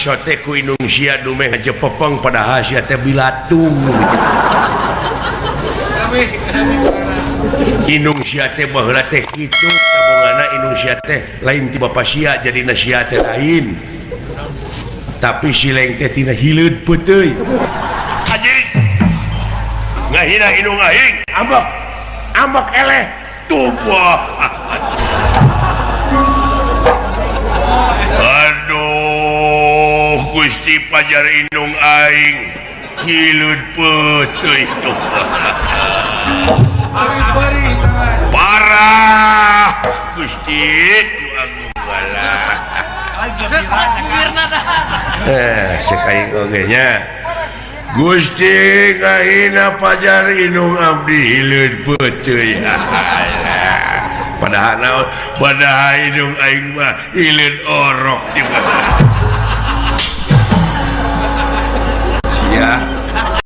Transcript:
Sote ku indung sia dumeh ngajepepeng padahal sia teh bilatung. Indung sia teh baheula teh kitu tabungana indung sia teh lain ti bapa sia jadina sia teh lain. Tapi sileng teh tina hileud peuteuy. Anjing. Ngahina indung aing, ambek. Ambek eleh tubuh. Aduh, Gusti Pajar indung aing hileud peuteuy tuh. Parah Gusti Gusti ngahina Pajar indung abdi hileud peuteuy. Padahal naon? Padahal indung aing mah hileud orok.